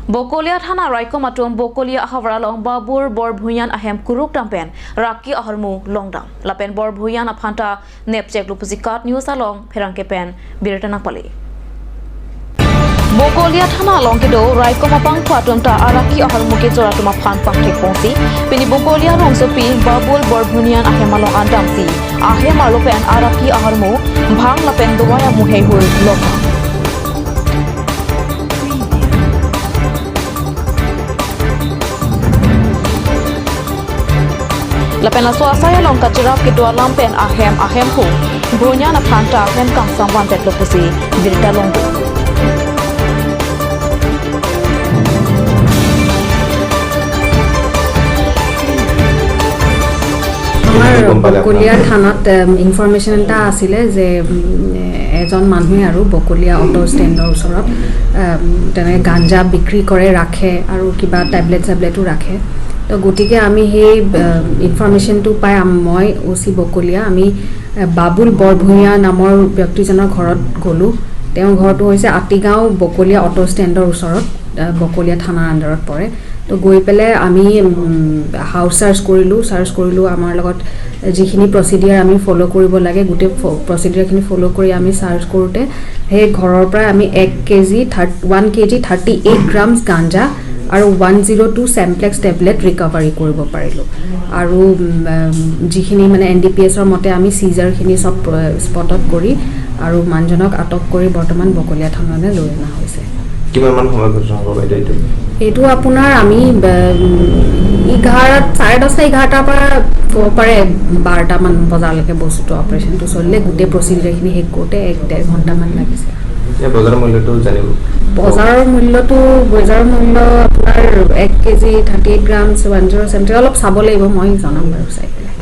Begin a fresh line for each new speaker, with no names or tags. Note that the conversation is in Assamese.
Bokolia thana raikomatum Bokolia ahawra long Babur Borbhuyan ahem kuruk dampen Raki aharmu longdam lapen Borbhuyan aphanta nepchek lupuzikat news along pherangke pen biratana pali Bokolia thana long kido raikomapang khwatum ta araki aharmu ke joratuma phan pangthik pongsi pini Bokolia rongsopi Babul Borbhunian ahem along andamsi ahem alopen araki aharmu bhang lapen dowaya muhei hul lokha. Lapen la suasaya long kacirap ke dua lampen ahem ahem hu brunya na phanta ahem kang sangwan tet lopusi birta long.
আমাৰ বকলীয়া থানাত ইনফৰমেশ্যন এটা আছিলে যে এজন মানুহে আৰু বকলীয়া অটো ষ্টেণ্ডৰ ওচৰত তেনেকৈ গাঞ্জা বিক্ৰী কৰে, ৰাখে আৰু কিবা টেবলেট চেবলেটো ৰাখে। তো গতিকে আমি সেই ইনফৰমেশ্যনটো পাই মই অ' চি বকলীয়া আমি বাবুল বৰভূঞা নামৰ ব্যক্তিজনৰ ঘৰত গ'লোঁ। তেওঁৰ ঘৰটো হৈছে আটিগাঁও বকলীয়া অটো ষ্টেণ্ডৰ ওচৰত, বকলীয়া থানাৰ আণ্ডাৰত পৰে। তো গৈ পেলাই আমি হাউচ চাৰ্চ কৰিলোঁ, আমাৰ লগত যিখিনি প্ৰচিডিয়াৰ আমি ফ'ল' কৰিব লাগে গোটেই প্ৰচিডিয়াৰখিনি ফ'ল' কৰি আমি চাৰ্চ কৰোঁতে সেই ঘৰৰ পৰাই আমি 1 kg 38 grams গাঞ্জা আৰু 102 চেম্পলেক্স টেবলেট ৰিকভাৰী কৰিব পাৰিলোঁ। আৰু যিখিনি মানে NDPSৰ মতে আমি চিজাৰখিনি চব স্পটত কৰি আৰু মানুহজনক আটক কৰি বৰ্তমান বকলীয়া থানালৈ লৈ অনা হৈছে।
কিমানমান সময় ঘটনা হ'ব বাইদেউ এইটো?
এইটো আপোনাৰ আমি 10:30 11টাৰ পৰা ক'ব পাৰে 12টামান বজালৈকে বস্তুটো অপাৰেশ্যনটো চলিলে। গোটেই প্ৰচিডিউৰখিনি শেষ কৰোঁতে 1-1.5 ঘণ্টামান লাগিছে।
বজাৰৰ মূল্যটো জানিব?
বজাৰৰ মূল্য আপোনাৰ 1 kg 38 grams 10 something অলপ চাব লাগিব, মই জনাম বাৰু চাই পেলাই।